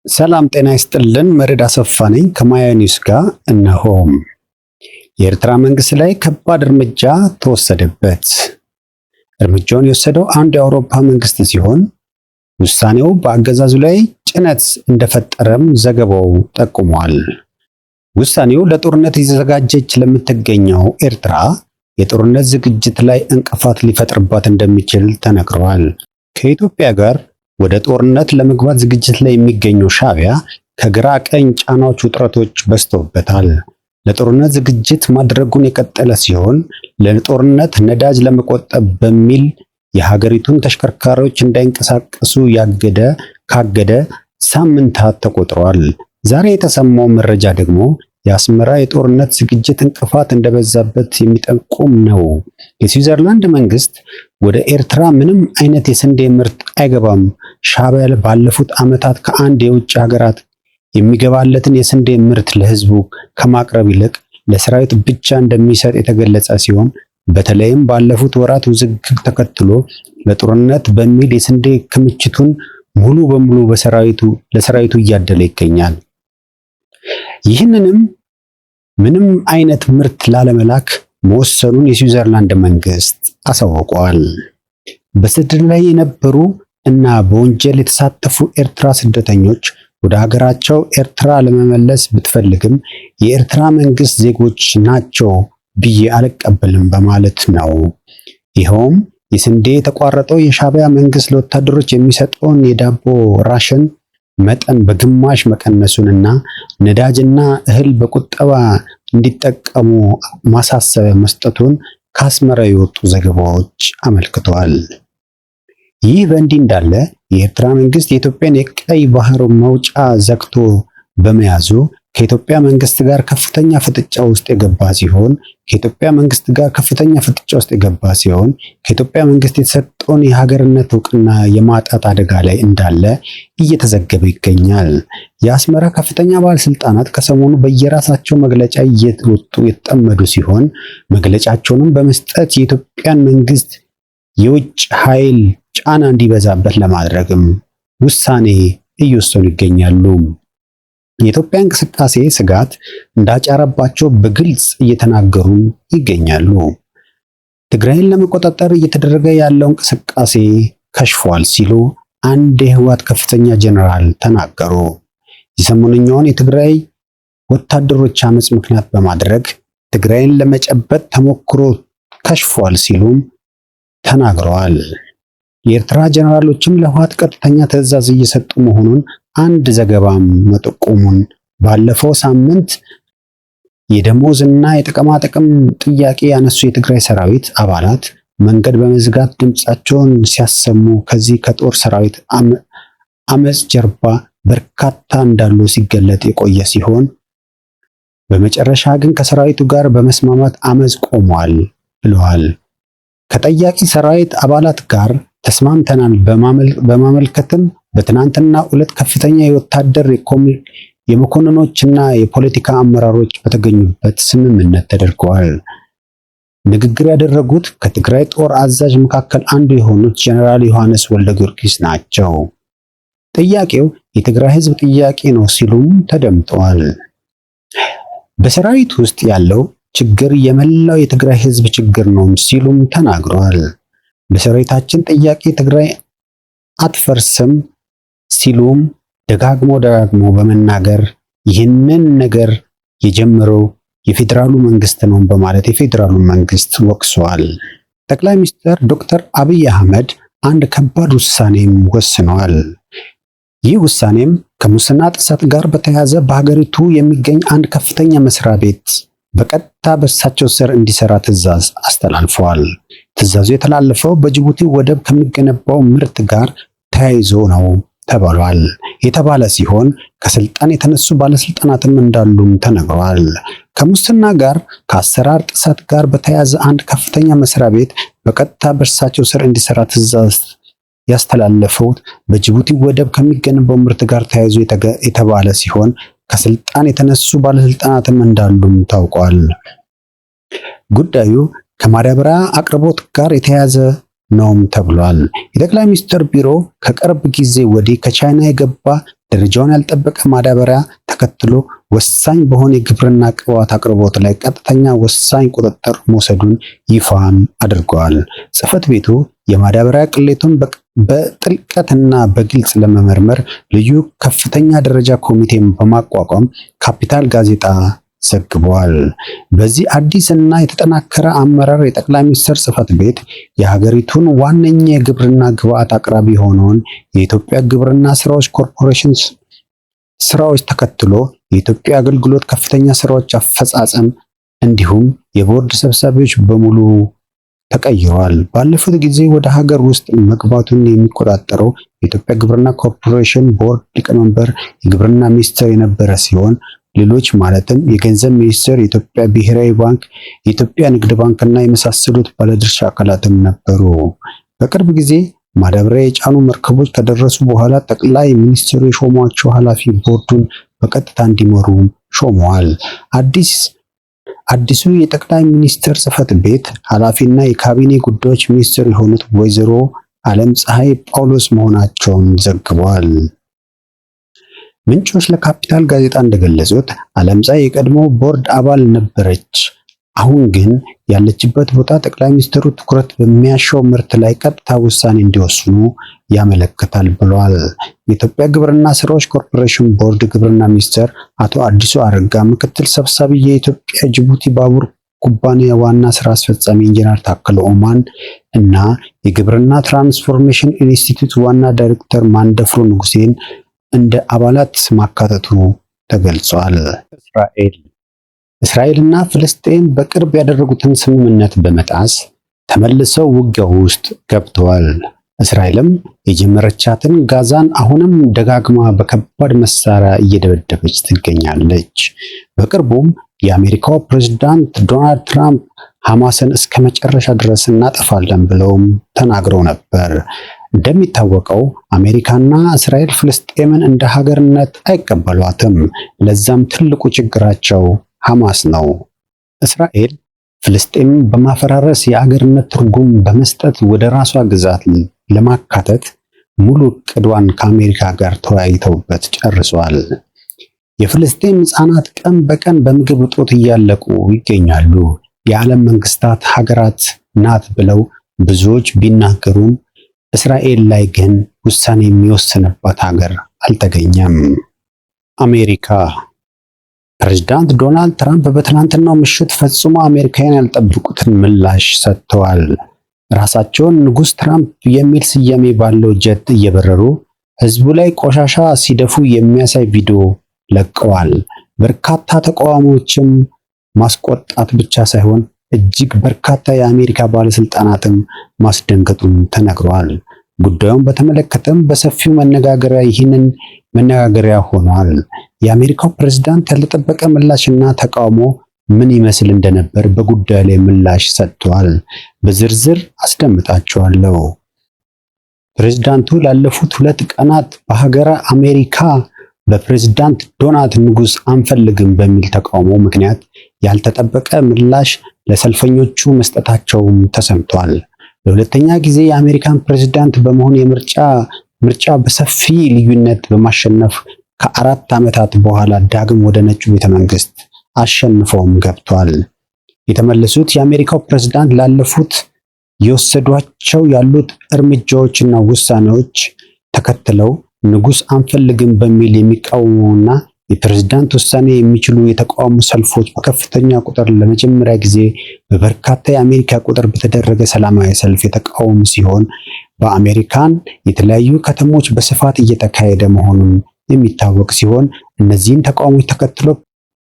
ሰላም ጤና ይስጥልን። መርዕድ አሰፋ ነኝ ከማያ ኒውስ ጋር እነሆም። የኤርትራ መንግስት ላይ ከባድ እርምጃ ተወሰደበት። እርምጃውን የወሰደው አንድ የአውሮፓ መንግስት ሲሆን ውሳኔው በአገዛዙ ላይ ጭነት እንደፈጠረም ዘገባው ጠቁሟል። ውሳኔው ለጦርነት እየተዘጋጀች ለምትገኘው ኤርትራ የጦርነት ዝግጅት ላይ እንቅፋት ሊፈጥርባት እንደሚችል ተነግሯል። ከኢትዮጵያ ጋር ወደ ጦርነት ለመግባት ዝግጅት ላይ የሚገኘው ሻዕቢያ ከግራ ቀኝ ጫናዎች፣ ውጥረቶች በዝተውበታል። ለጦርነት ዝግጅት ማድረጉን የቀጠለ ሲሆን ለጦርነት ነዳጅ ለመቆጠብ በሚል የሀገሪቱን ተሽከርካሪዎች እንዳይንቀሳቀሱ ካገደ ሳምንታት ተቆጥረዋል። ዛሬ የተሰማው መረጃ ደግሞ የአስመራ የጦርነት ዝግጅት እንቅፋት እንደበዛበት የሚጠቁም ነው። የስዊዘርላንድ መንግስት ወደ ኤርትራ ምንም አይነት የስንዴ ምርት አይገባም፣ ሻዕቢያ ባለፉት ዓመታት ከአንድ የውጭ ሀገራት የሚገባለትን የስንዴ ምርት ለህዝቡ ከማቅረብ ይልቅ ለሰራዊት ብቻ እንደሚሰጥ የተገለጸ ሲሆን በተለይም ባለፉት ወራት ውዝግብ ተከትሎ ለጦርነት በሚል የስንዴ ክምችቱን ሙሉ በሙሉ ለሰራዊቱ እያደለ ይገኛል። ይህንንም ምንም አይነት ምርት ላለመላክ መወሰኑን የስዊዘርላንድ መንግስት አሳውቋል። በስደት ላይ የነበሩ እና በወንጀል የተሳተፉ ኤርትራ ስደተኞች ወደ ሀገራቸው ኤርትራ ለመመለስ ብትፈልግም የኤርትራ መንግስት ዜጎች ናቸው ብዬ አልቀበልም በማለት ነው። ይኸውም የስንዴ የተቋረጠው የሻዕቢያ መንግስት ለወታደሮች የሚሰጠውን የዳቦ ራሽን መጠን በግማሽ መቀነሱንና ነዳጅና እህል በቁጠባ እንዲጠቀሙ ማሳሰቢያ መስጠቱን ከአስመራ የወጡ ዘገባዎች አመልክተዋል። ይህ በእንዲህ እንዳለ የኤርትራ መንግስት የኢትዮጵያን የቀይ ባህር መውጫ ዘግቶ በመያዙ ከኢትዮጵያ መንግስት ጋር ከፍተኛ ፍጥጫ ውስጥ የገባ ሲሆን ከኢትዮጵያ መንግስት ጋር ከፍተኛ ፍጥጫ ውስጥ የገባ ሲሆን ከኢትዮጵያ መንግስት የተሰጠውን የሀገርነት እውቅና የማጣት አደጋ ላይ እንዳለ እየተዘገበ ይገኛል። የአስመራ ከፍተኛ ባለስልጣናት ከሰሞኑ በየራሳቸው መግለጫ እየወጡ የተጠመዱ ሲሆን መግለጫቸውንም በመስጠት የኢትዮጵያን መንግስት የውጭ ኃይል ጫና እንዲበዛበት ለማድረግም ውሳኔ እየወሰኑ ይገኛሉ። የኢትዮጵያ እንቅስቃሴ ስጋት እንዳጫረባቸው በግልጽ እየተናገሩ ይገኛሉ። ትግራይን ለመቆጣጠር እየተደረገ ያለው እንቅስቃሴ ከሽፏል ሲሉ አንድ የህወሓት ከፍተኛ ጀነራል ተናገሩ። የሰሞነኛውን የትግራይ ወታደሮች አመጽ ምክንያት በማድረግ ትግራይን ለመጨበጥ ተሞክሮ ከሽፏል ሲሉም ተናግረዋል። የኤርትራ ጀነራሎችም ለህወሓት ቀጥተኛ ትዕዛዝ እየሰጡ መሆኑን አንድ ዘገባም መጠቆሙን ባለፈው ሳምንት የደሞዝ እና የጥቅማ ጥቅም ጥያቄ ያነሱ የትግራይ ሰራዊት አባላት መንገድ በመዝጋት ድምፃቸውን ሲያሰሙ ከዚህ ከጦር ሰራዊት አመፅ ጀርባ በርካታ እንዳሉ ሲገለጥ የቆየ ሲሆን በመጨረሻ ግን ከሰራዊቱ ጋር በመስማማት አመፅ ቆሟል ብለዋል። ከጠያቂ ሰራዊት አባላት ጋር ተስማምተናል በማመልከትም በትናንትና ዕለት ከፍተኛ የወታደር የመኮንኖችና የፖለቲካ አመራሮች በተገኙበት ስምምነት ተደርገዋል። ንግግር ያደረጉት ከትግራይ ጦር አዛዥ መካከል አንዱ የሆኑት ጀነራል ዮሐንስ ወልደ ጊዮርጊስ ናቸው። ጥያቄው የትግራይ ሕዝብ ጥያቄ ነው ሲሉም ተደምጠዋል። በሰራዊት ውስጥ ያለው ችግር የመላው የትግራይ ሕዝብ ችግር ነው ሲሉም ተናግረዋል። በሰራዊታችን ጥያቄ ትግራይ አትፈርስም ሲሉም ደጋግሞ ደጋግሞ በመናገር ይህንን ነገር የጀመረው የፌዴራሉ መንግስት ነው በማለት የፌዴራሉ መንግስት ወቅሷል። ጠቅላይ ሚኒስትር ዶክተር አብይ አህመድ አንድ ከባድ ውሳኔም ወስነዋል። ይህ ውሳኔም ከሙስና ጥሰት ጋር በተያያዘ በሀገሪቱ የሚገኝ አንድ ከፍተኛ መስሪያ ቤት በቀጥታ በእሳቸው ስር እንዲሰራ ትዕዛዝ አስተላልፈዋል። ትዕዛዙ የተላለፈው በጅቡቲ ወደብ ከሚገነባው ምርት ጋር ተያይዞ ነው ተብሏል የተባለ ሲሆን ከስልጣን የተነሱ ባለስልጣናትም እንዳሉም ተነግሯል። ከሙስና ጋር ከአሰራር ጥሰት ጋር በተያያዘ አንድ ከፍተኛ መስሪያ ቤት በቀጥታ በእርሳቸው ስር እንዲሰራ ትዕዛዝ ያስተላለፈው በጅቡቲ ወደብ ከሚገነባው ምርት ጋር ተያይዞ የተባለ ሲሆን ከስልጣን የተነሱ ባለስልጣናትም እንዳሉም ታውቋል። ጉዳዩ ከማዳበሪያ አቅርቦት ጋር የተያያዘ ነውም ተብሏል። የጠቅላይ ሚኒስትር ቢሮ ከቅርብ ጊዜ ወዲህ ከቻይና የገባ ደረጃውን ያልጠበቀ ማዳበሪያ ተከትሎ ወሳኝ በሆነ የግብርና ግብዓት አቅርቦት ላይ ቀጥተኛ ወሳኝ ቁጥጥር መውሰዱን ይፋም አድርገዋል። ጽሕፈት ቤቱ የማዳበሪያ ቅሌቱን በጥልቀትና በግልጽ ለመመርመር ልዩ ከፍተኛ ደረጃ ኮሚቴን በማቋቋም ካፒታል ጋዜጣ ዘግቧል። በዚህ አዲስ እና የተጠናከረ አመራር የጠቅላይ ሚኒስትር ጽሕፈት ቤት የሀገሪቱን ዋነኛ የግብርና ግብዓት አቅራቢ የሆነውን የኢትዮጵያ ግብርና ስራዎች ኮርፖሬሽን ስራዎች ተከትሎ የኢትዮጵያ አገልግሎት ከፍተኛ ስራዎች አፈጻጸም እንዲሁም የቦርድ ሰብሳቢዎች በሙሉ ተቀይረዋል። ባለፉት ጊዜ ወደ ሀገር ውስጥ መግባቱን የሚቆጣጠረው የኢትዮጵያ ግብርና ኮርፖሬሽን ቦርድ ሊቀመንበር የግብርና ሚኒስትር የነበረ ሲሆን ሌሎች ማለትም የገንዘብ ሚኒስቴር፣ የኢትዮጵያ ብሔራዊ ባንክ፣ የኢትዮጵያ ንግድ ባንክ እና የመሳሰሉት ባለድርሻ አካላትም ነበሩ። በቅርብ ጊዜ ማዳበሪያ የጫኑ መርከቦች ከደረሱ በኋላ ጠቅላይ ሚኒስትሩ የሾሟቸው ኃላፊ ቦርዱን በቀጥታ እንዲመሩ ሾመዋል። አዲሱ የጠቅላይ ሚኒስትር ጽሕፈት ቤት ኃላፊና የካቢኔ ጉዳዮች ሚኒስትር የሆኑት ወይዘሮ ዓለም ፀሐይ ጳውሎስ መሆናቸውን ዘግቧል። ምንጮች ለካፒታል ጋዜጣ እንደገለጹት ዓለም ፀሐይ የቀድሞ ቦርድ አባል ነበረች። አሁን ግን ያለችበት ቦታ ጠቅላይ ሚኒስትሩ ትኩረት በሚያሻው ምርት ላይ ቀጥታ ውሳኔ እንዲወስኑ ያመለክታል ብሏል። የኢትዮጵያ ግብርና ስራዎች ኮርፖሬሽን ቦርድ ግብርና ሚኒስትር አቶ አዲሱ አረጋ፣ ምክትል ሰብሳቢ የኢትዮጵያ ጅቡቲ ባቡር ኩባንያ ዋና ስራ አስፈጻሚ ኢንጂነር ታከለ ኡማን እና የግብርና ትራንስፎርሜሽን ኢንስቲትዩት ዋና ዳይሬክተር ማንደፍሮ ንጉሴን እንደ አባላት ማካተቱ ተገልጿል። እስራኤልና ፍልስጤም በቅርብ ያደረጉትን ስምምነት በመጣስ ተመልሰው ውጊያው ውስጥ ገብተዋል። እስራኤልም የጀመረቻትን ጋዛን አሁንም ደጋግማ በከባድ መሳሪያ እየደበደበች ትገኛለች። በቅርቡም የአሜሪካው ፕሬዝዳንት ዶናልድ ትራምፕ ሐማስን እስከ መጨረሻ ድረስ እናጠፋለን ብለውም ተናግረው ነበር። እንደሚታወቀው አሜሪካና እስራኤል ፍልስጤምን እንደ ሀገርነት አይቀበሏትም። ለዛም ትልቁ ችግራቸው ሐማስ ነው። እስራኤል ፍልስጤምን በማፈራረስ የአገርነት ትርጉም በመስጠት ወደ ራሷ ግዛት ለማካተት ሙሉ እቅዷን ከአሜሪካ ጋር ተወያይተውበት ጨርሷል። የፍልስጤም ሕፃናት ቀን በቀን በምግብ እጦት እያለቁ ይገኛሉ። የዓለም መንግስታት ሀገራት ናት ብለው ብዙዎች ቢናገሩም እስራኤል ላይ ግን ውሳኔ የሚወስንባት ሀገር አልተገኘም። አሜሪካ ፕሬዝዳንት ዶናልድ ትራምፕ በትናንትናው ምሽት ፈጽሞ አሜሪካውያን ያልጠበቁትን ምላሽ ሰጥተዋል። ራሳቸውን ንጉስ ትራምፕ የሚል ስያሜ ባለው ጀት እየበረሩ ህዝቡ ላይ ቆሻሻ ሲደፉ የሚያሳይ ቪዲዮ ለቀዋል። በርካታ ተቃዋሚዎችም ማስቆጣት ብቻ ሳይሆን እጅግ በርካታ የአሜሪካ ባለስልጣናትም ማስደንገጡም ተነግሯል። ጉዳዩን በተመለከተም በሰፊው መነጋገሪያ ይህንን መነጋገሪያ ሆኗል። የአሜሪካው ፕሬዝዳንት ያልተጠበቀ ምላሽና ተቃውሞ ምን ይመስል እንደነበር በጉዳዩ ላይ ምላሽ ሰጥቷል። በዝርዝር አስደምጣቸዋለሁ። ፕሬዝዳንቱ ላለፉት 2 ቀናት በሀገረ አሜሪካ በፕሬዝዳንት ዶናልድ ንጉስ አንፈልግም በሚል ተቃውሞ ምክንያት ያልተጠበቀ ምላሽ ለሰልፈኞቹ መስጠታቸውም ተሰምቷል። ለሁለተኛ ጊዜ የአሜሪካን ፕሬዝዳንት በመሆን የምርጫ ምርጫ በሰፊ ልዩነት በማሸነፍ ከ4 ዓመታት በኋላ ዳግም ወደ ነጩ ቤተመንግስት አሸንፈውም ገብቷል። የተመለሱት የአሜሪካው ፕሬዝዳንት ላለፉት የወሰዷቸው ያሉት እርምጃዎችና ውሳኔዎች ተከትለው ንጉስ አንፈልግም በሚል የሚቃወሙና የፕሬዝዳንት ውሳኔ የሚችሉ የተቃውሞ ሰልፎች በከፍተኛ ቁጥር ለመጀመሪያ ጊዜ በበርካታ የአሜሪካ ቁጥር በተደረገ ሰላማዊ ሰልፍ የተቃወሙ ሲሆን በአሜሪካን የተለያዩ ከተሞች በስፋት እየተካሄደ መሆኑን የሚታወቅ ሲሆን እነዚህን ተቃውሞች ተከትሎ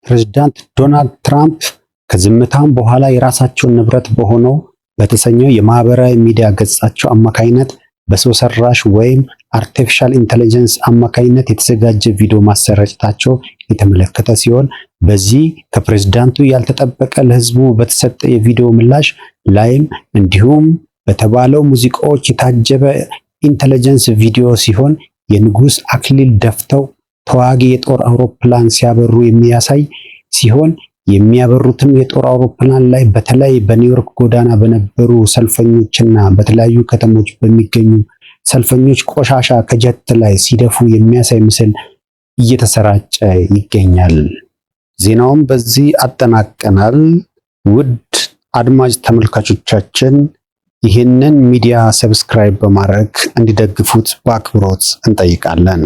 ፕሬዝዳንት ዶናልድ ትራምፕ ከዝምታም በኋላ የራሳቸውን ንብረት በሆነው በተሰኘው የማህበራዊ ሚዲያ ገጻቸው አማካኝነት በሰው ሰራሽ ወይም artificial intelligence አማካኝነት የተዘጋጀ ቪዲዮ ማሰራጨታቸው የተመለከተ ሲሆን በዚህ ከፕሬዝዳንቱ ያልተጠበቀ ለህዝቡ በተሰጠ የቪዲዮ ምላሽ ላይም እንዲሁም በተባለው ሙዚቃዎች የታጀበ intelligence ቪዲዮ ሲሆን የንጉስ አክሊል ደፍተው ተዋጊ የጦር አውሮፕላን ሲያበሩ የሚያሳይ ሲሆን የሚያበሩትም የጦር አውሮፕላን ላይ በተለይ በኒውዮርክ ጎዳና በነበሩ ሰልፈኞችና በተለያዩ ከተሞች በሚገኙ ሰልፈኞች ቆሻሻ ከጀት ላይ ሲደፉ የሚያሳይ ምስል እየተሰራጨ ይገኛል። ዜናውን በዚህ አጠናቀናል። ውድ አድማጭ ተመልካቾቻችን፣ ይህንን ሚዲያ subscribe በማድረግ እንዲደግፉት በአክብሮት እንጠይቃለን።